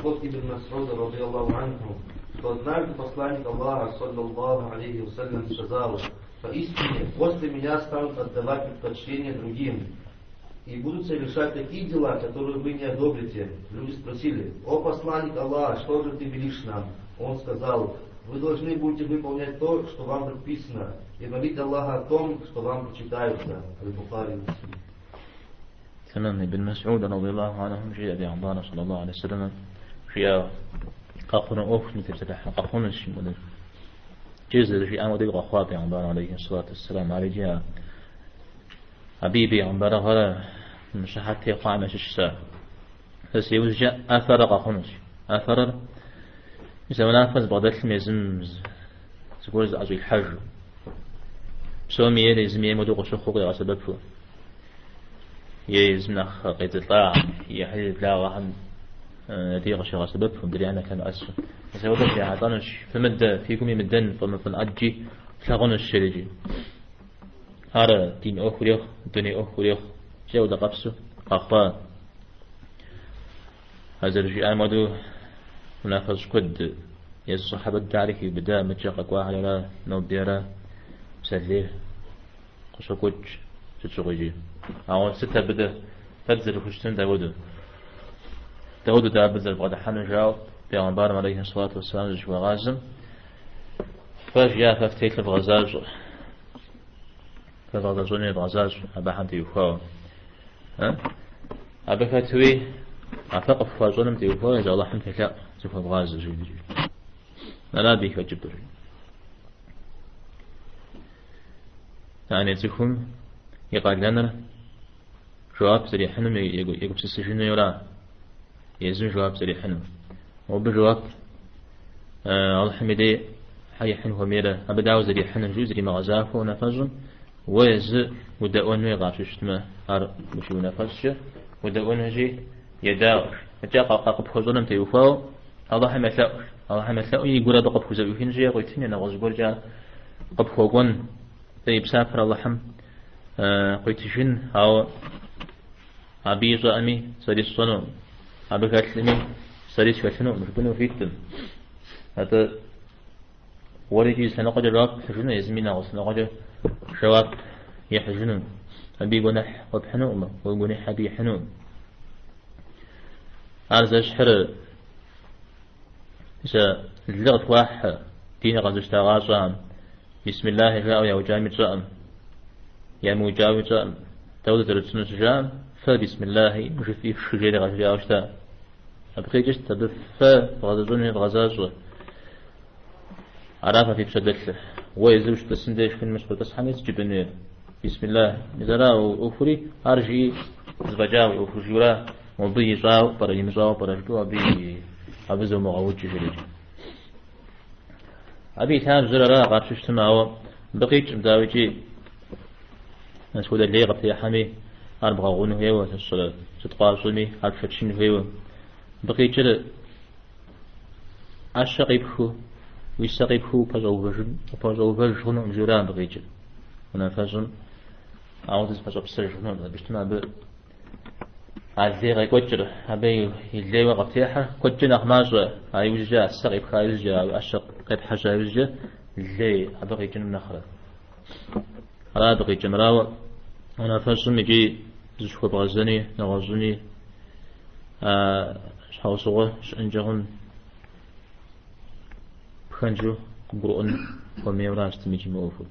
от Ибн Мас'уда, رضي الله عنه, что однажды посланник Аллаха, صلى الله عليه وسلم, сказал: «Поистине, после меня станут отдавать предпочтение другим и будут совершать такие дела, которые вы не одобрите». Люди спросили: «О посланник Аллаха, что же ты велишь нам?» Он сказал: «Вы должны будете выполнять то, что вам предписано, и молить Аллаха о том, что вам причитается». Аль-Бухари, Муслим. Тэмэм. Ибн Мас'уд, رضي الله عنه, жиӏэ бегъымбарым, صلى الله عليه وسلم, жиӏа къэхъуну ӏуэхум тепсэлъыхь къэхъунущ мыдэ. Икӏи зэрыжиӏам хуэдэу къэхъуа бегъымбарым, عليه الصلاة والسلام, ар икӏи абы и бегъымбарыгъэр щыхьэт техъуам ящыщщ сэ. Сэ иужькӏэ ӏэфэрэ къэхъунущ. Ӏэфэрэр мис а унафэ зыбгъэдэлъым езым зыгуэр зыӏэщӏилъхьэжу. Псоми ейр езым ейм хуэдэу къыщыхъуу къигъэсэбэпу. Е езым нэхъ къедзылӏа и ӏыхьлы благъэхэм дей къыщигъэсэбэпу, мыдрейхэм ялъэмыӏэсу. Мис апхуэдэ фрихьэлӏэнущ, фымыдэ, фи гум имыдэн, фӏэмыфӏын ӏэджи флъагъунущ жерикӏи. Ар дин ӏуэху ирехъу, дуней ӏуэху ирехъу, икӏи апхуэдэ къэпсу къэхъуа. А зэрыжиӏам хуэдэу унафэщӏ куэд езы щэхьабэ дыдэхэри хиубыда, мыдэкӏэ къэкӏуахэри ара, ноби ара, псалъейр къыщокӏуэкӏ сыт щыгъуи икӏи. Ауэ сыт абы дэ дэ дызэрыхущытын дауэдэу? Дауэдэу дэ абы дызэрыбгъэдыхьэну жаӏэу бегъымбарым عليه الصلاة والسلام зыщыхуагъазэм, фэ жиӏа фэ фтелъыр вгъэзащӏэ. Фэ вгъэзэщӏэнур вгъэзащӏэ абыхэм теухуауэ. Абы хэтуи а фэ къыфхуащӏэным теухуауэ езы Алыхьым фелъэӏу, зыхуэвгъазэ жиӏэри. Ара абы и хэкӏыпӏэр. Yani цӏыхум и къалэныр жэуап зэрихьынум егупсысыжыну ара, езым жэуап зэрихьыну. Абы жэуап Алыхьым и дей хьэ ихьын хуэмейрэ, абы дауэ зэрихьынур жиӏэу зэримыгъэзахуэ унафэщӏым, уэ езы удэӏуэн хуей къапщыщтмэ, ар ущиунафэщӏкӏэ, удэӏуэн хуейщи, едаӏуэ. Икӏи къыпхуэщӏэным теухуауэ Алыхьым елъэӏу. Алыхьым елъэӏу, и гур абы къыпхузэӏуихынщи, е къуитын, е нэгъуэщӏ гуэркӏэ ар къыпхуэкӏуэн, и псапэр Алыхьым къуитыжын, ауэ абы ищӏэӏыми сэри сщӏэнукъым, абы хэлъми сэри схэлъынукъым, жыпӏэну хуиткъым. Атӏэ уэри икӏи зы лъэныкъуэкӏэ жэуап пхьыжыну, езыми нэгъуэщӏ лъэныкъуэкӏэ жэуап ихьыжыну. Абы и гуэныхь уэ пхьынукъым, уи гуэныхь абы ихьынукъым. Ар зэщхьыр мис лы къытхуахь диныр къэзыщтагъащӏэхэм, بسم الله жаӏэу яукӏами тщӏэӏым, ямыукӏауи тщӏэӏым, дауэ зэрытщӏыну щыжаӏэм, фэ بسم الله жыфӏи фшхы жери къажриӏауэ щыта. Абы къикӏыщт, абы фэ вгъэзэщӏэнуи вгъэзащӏэ. Ара фэ фи пщэ дэлъыр. Уэ езыр ущытӏысын деж шхыным ущыбгъэдэтӏысхьэми сыт жыпӏэн хуейр? بسم الله. Мис ара ӏуэхури, ар жыӏи зэфӏэкӏа уи ӏуэхур жиӏэура, мобы ищӏауэ пӏэрэ, имыщӏауэ пӏэрэ жыпӏэу абы абы зомыгъэукӏ жери. Абы и лъабжьэр ара къапщыщтым, ауэ мыбы къикӏым, дауикӏи, сыт хуэдэ лей къыптехьэми, ар бгъэгъун хуейуэ, сщӏэрэ, сыт къуащӏэми, ар пшэчын хуейуэ. Мыбы къикӏыр ӏэщэ къипхыу, уи сэ къипхыу упэщӏэувэж хъунукъым жиӏэура мыбы къикӏыр. Унафэщӏым ауэ зыпэщӏэпсэж хъунукъым, абы щытмэ абы А лей къекӏуэкӏыр, абы и лейуэ къыптехьэр куэдкӏэ нэхъ мащӏэ, а иужькӏэ, а сэ къипха иужькӏэ, а ӏэщэ къепхьэжьа иужькӏэ лей абы къикӏыным нэхърэ. Ара абы къикӏымрэ, ауэ унафэщӏым икӏи зыщыхуэбгъэзэни, нэгъуэщӏыни а щхьэусыгъуэ щыӏэнкӏэ хъун пхэнжу къыбгурыӏуэн хуэмейуэращ сытми икӏи мы ӏуэхур.